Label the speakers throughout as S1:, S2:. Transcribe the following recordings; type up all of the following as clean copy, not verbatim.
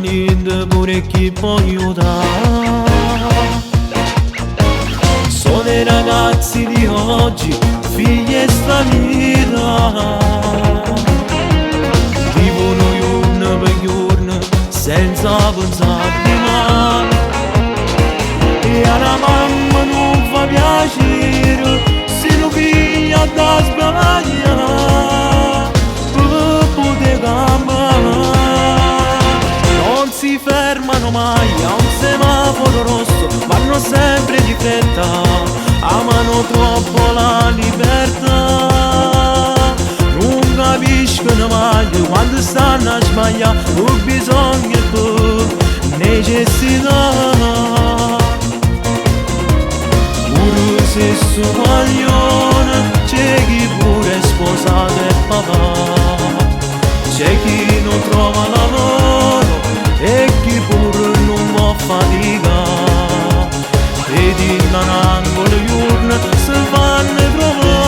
S1: niente pure chi può aiutare. Sono i ragazzi di oggi, figli 'e sta vita. Vivono juorn per juorn senza pensà a dimane. E a 'na mamma nun fa piacere si nu figlio adda sbaglià pe putè campà. Non si fermano mai a un semaforo rosso, vanno sempre di fretta, amano troppo la libertà. Nun capiscono mai quando stanno a sbaglià, per bisogno e per necessità. Pure se 'stu guaglione c'è chi pure è sposato e papà. C'è chi non trova lavoro e chi pure nun vo' faticà. E dint' a n'angolo juorno se fanno trovà.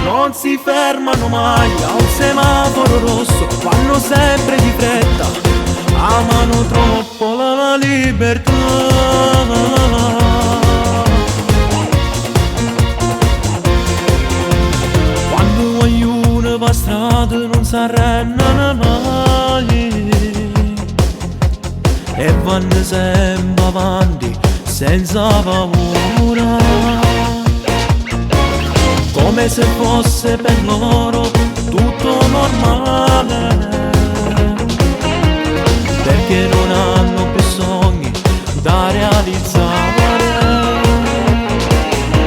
S1: Non si fermano mai a un semaforo rosso, vanno sempre di fretta, amano troppo la libertà. Quando guaglione p' 'a strada nun s'arrennono mai e vanno sempre avanti senza paura, come se fosse per loro tutto normale, perché non hanno più sogni da realizzare.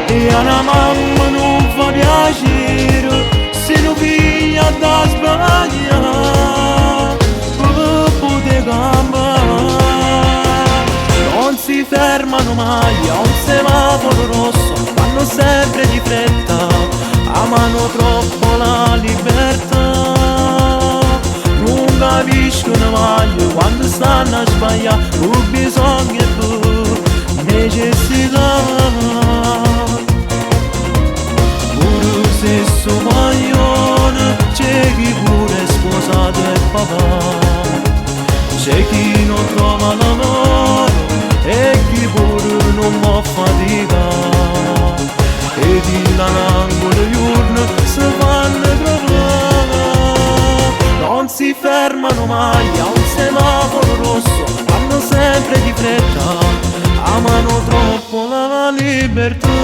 S1: E a 'na mamma nun fa piacere si nu figlio adda sbaglià pe putè campà. Non si fermano mai a un semaforo rosso, vanno sempre di fretta, amano troppo la libertà. Nun capiscono mai quando stanno a sbaglià, per bisogno e per necessità. Pure se 'stu guaglione c'è chi pure è sposato e papà. C'è chi non trova lavoro e chi pure nun vo' faticà. E dint' a n'angolo juorno se fanno trovà. Non si fermano mai a un semaforo rosso, vanno sempre di fretta, amano troppo la libertà.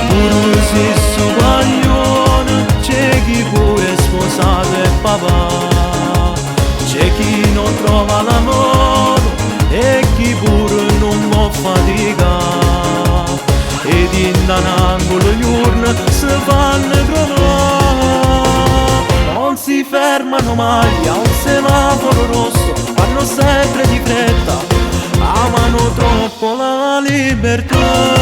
S1: Pure se 'stu guaglione c'è chi pure è sposato e papà. C'è chi non trova lavoro e chi pure nun vo' faticà. E dint' a n'angolo juorno se fanno trovà. Non si fermano mai a un semaforo rosso, vanno sempre di fretta, amano troppo la libertà.